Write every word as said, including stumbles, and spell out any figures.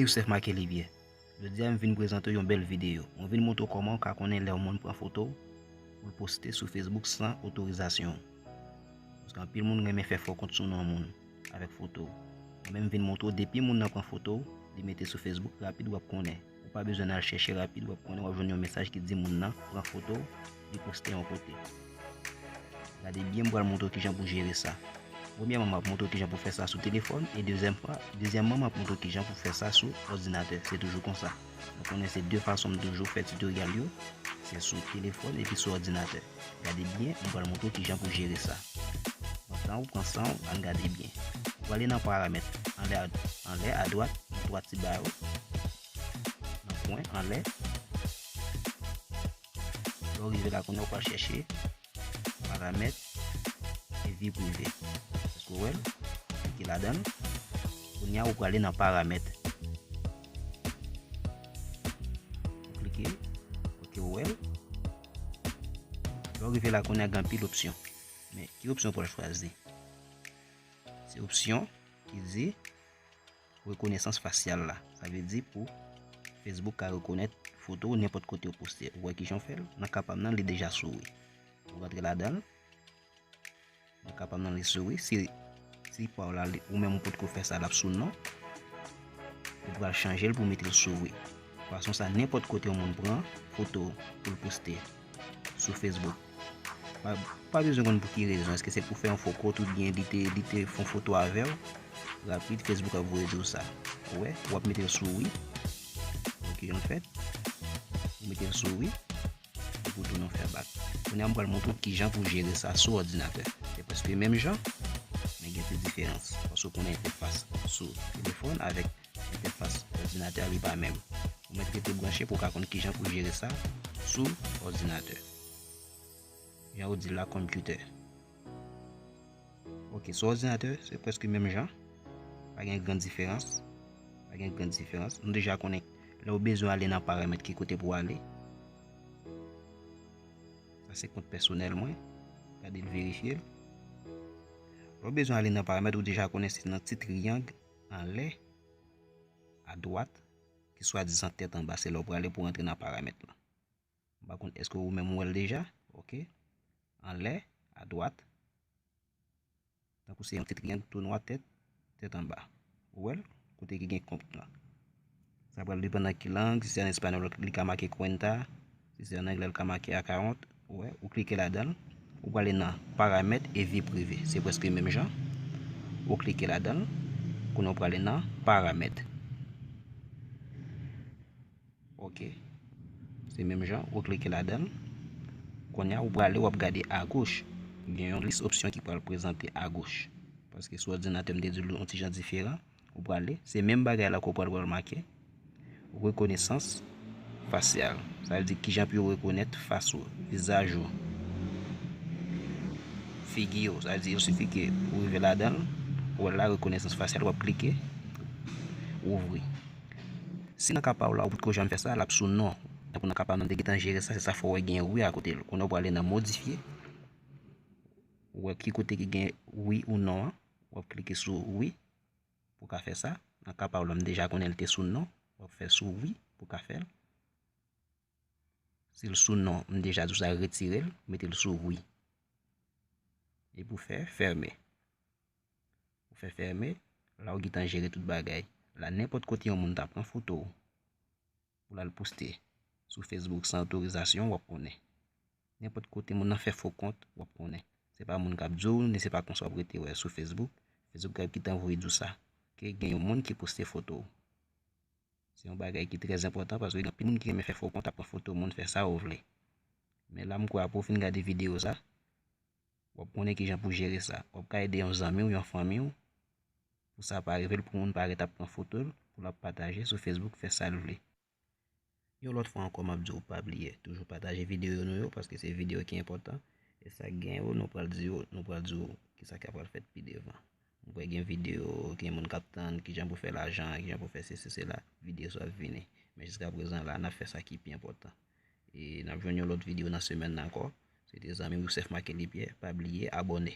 Joseph Marquelivie. Jodi a m vin prezante w yon bèl videyo. Mwen vin montre w kòman w ka konnen lè yon moun pran foto w pou l poste sou Facebook san otorizasyon w. Paske anpil moun renmen fè fo kont sou non moun avèk foto w. Mwen menm m vin montre w depi moun nan pran foto w, li mete sou Facebook, rapid w ap konnen. Ou pa bezwen al chèche, rapid w ap konnen, w ap jwenn yon mesaj ki di moun nan pran foto w, li poste yon kote. Gade byen, m pral montre w kijan pou jere sa. Premyèman, m ap montre w kijan pou fè sa sou telefòn, e dezyèm fwa, dezyèmman, m ap montre w kijan pou fè sa sou òdinatè. Se toujou konsa. Nou konnen se de fason m toujou fè tutorial yo, se sou telefòn epi sou òdinatè. Gade byen, m pral montre w kijan pou jere sa. Pran tan w, pran san w, ann gade byen. Ou prale nan paramèt, anlè, anlè, adwat, nan twa ti ba yo, nan kwen, anlè. Lè w rive la, kounye a ou pral chèche paramèt e vi prive. Èske w wè l? Klike ladan l. Kounye a ou prale nan paramèt. Ou klike. Ok, ou wè l. Lè w rive la, kounye a gen anpil opsyon. Men, ki opsyon w pral chwazi? Se opsyon ki di rekonesans fasyal la. Sa vle di pou Facebook ka rekonèt foto w nenpòt kote w poste. Ou wè kijan w fè l? Nan ka pa m nan, li deja souri. Ou rantre ladan l. Nan ka pa m nan, li souri. Si, si pa w la, li, ou menm ou potko fè sa, l ap sou non. Ou pral chanje l pou mete l souri. Fason sa, nenpòt kote yon moun pran foto w pou l poste sou Facebook. Pa, pa bezwen konn pou ki rezon. Èske se pou fè yon fo kont oubyen li te, li te fè yon foto avè w? Rapid, Facebook ap voye di w sa. Ou wè, w ap mete l sou wi. Ou wè kijan l fèt? Ou mete l sou wi. Epi w tounen w fè bak. Kounye a, m pral montre w kijan pou jere sa sou òdinatè. Se prèske menm jan, men gen ti diferans. Paske w konnen entèfas sou telefòn avèk entèfas òdinatè a, li pa menm. Ou mèt rete branche pou w ka konn kijan pou jere sa sou òdinatè. Jan yo di la, konpitè. Ok, sou òdinatè, se prèske menm jan. Pa gen gran diferans. Pa gen gran diferans. Nou deja konnen, lè w bezwen ale nan paramèt, ki kote pou w ale. Sa se kont pèsonèl mwen. Gade l, verifye l. Lè w bezwen ale nan paramèt, ou deja konnen se nan ti triyang anlè, adwat, ki swadizan tèt anba, se la w prale pou w rantre nan paramèt lan. M pa konn èske ou menm ou wè l deja. Ok. Anlè, adwat. Tankou se yon ti triyang tou nwa tèt, tèt anba. Ou wè l? Kote ki gen kont lan. Sa pral depann nan ki lang. Si se an espanyòl, li ka make cuenta. Si se an anglè, li ka make account. Ou wè, ou klike ladan l. Ou prale nan paramèt e vi prive. Se prèske menm jan. Ou klike ladan l. Kounye a ou prale nan paramèt. Ok. Se menm jan, ou klike ladan l. Kounye a, ou prale, w ap gade agoch. Gen yon lis opsyon ki pral prezante agoch. Paske sou òdinatè, m te di w yon ti jan diferan. Ou prale, se menm bagay la ke w pral wè l make. Rekonesans fasyal. Sa vle di kijan pou yo rekonèt fas ou, vizaj ou, figi w. Sa vle di, il sifi ke ou rive ladan l, ou wè la, rekonesans fasyal, w ap klike, ouvri. Si nan ka pa w la, ou potko janm fè sa, l ap sou non. Tankou nan ka pa m nan, m te gentan jere sa, se sa fè w wè gen wi akote l. Kounye a w prale nan modifye. Ou wè ki kote ki gen wi ou non an. W ap klike sou wi pou w ka fè sa. Nan ka pa w la, m deja konnen l te sou non. W ap fè sou wi pou w ka fè l. Si l sou non, m deja di w sa, retire l, mete l sou wi. Epi w fè fèmen. Ou fè fèmen, la ou gentan jere tout bagay. La, nenpòt kote yon moun ta pran foto w pou l al poste sou Facebook san otorizasyon, w ap konnen. Nenpòt kote moun nan fè fo kont, w ap konnen. Se pa moun k ap di w, ni se pa konsa w ap rete wè sou Facebook. Facebook ap gentan voye di w sa, ke gen yon moun ki poste foto w. Se yon bagay ki trè enpòtan paske gen anpil moun ki renmen fè fo kont, ap pran foto moun, fè sa yo vle. Men la, m kwè apre w fin gade videyo sa, w ap konnen kijan pou jere sa. W ap ka ede yon zanmi w, yon fanmi w, pou sa pa rive l, pou moun pa ret ap pran foto l, pou l ap pataje sou Facebook, fè sa l vle. Yon lòt fwa ankò, m ap di w pa bliye, toujou pataje videyo nou yo, paske se videyo ki enpòtan. E sa k gen yo, nou pral di yo, nou pral di w kisa k ap pral fèt pi devan. M kwè gen videyo, gen moun k ap tann kijan pou fè lajan, kijan pou fè sesi, sela, videyo sa ap vini. Men jiskaprezan la, n ap fè sa ki pi enpòtan. E n ap jwenn yon lòt videyo nan semèn nan ankò. Se te zanmi w Youssef Marquelivie. Pa bliye abòne.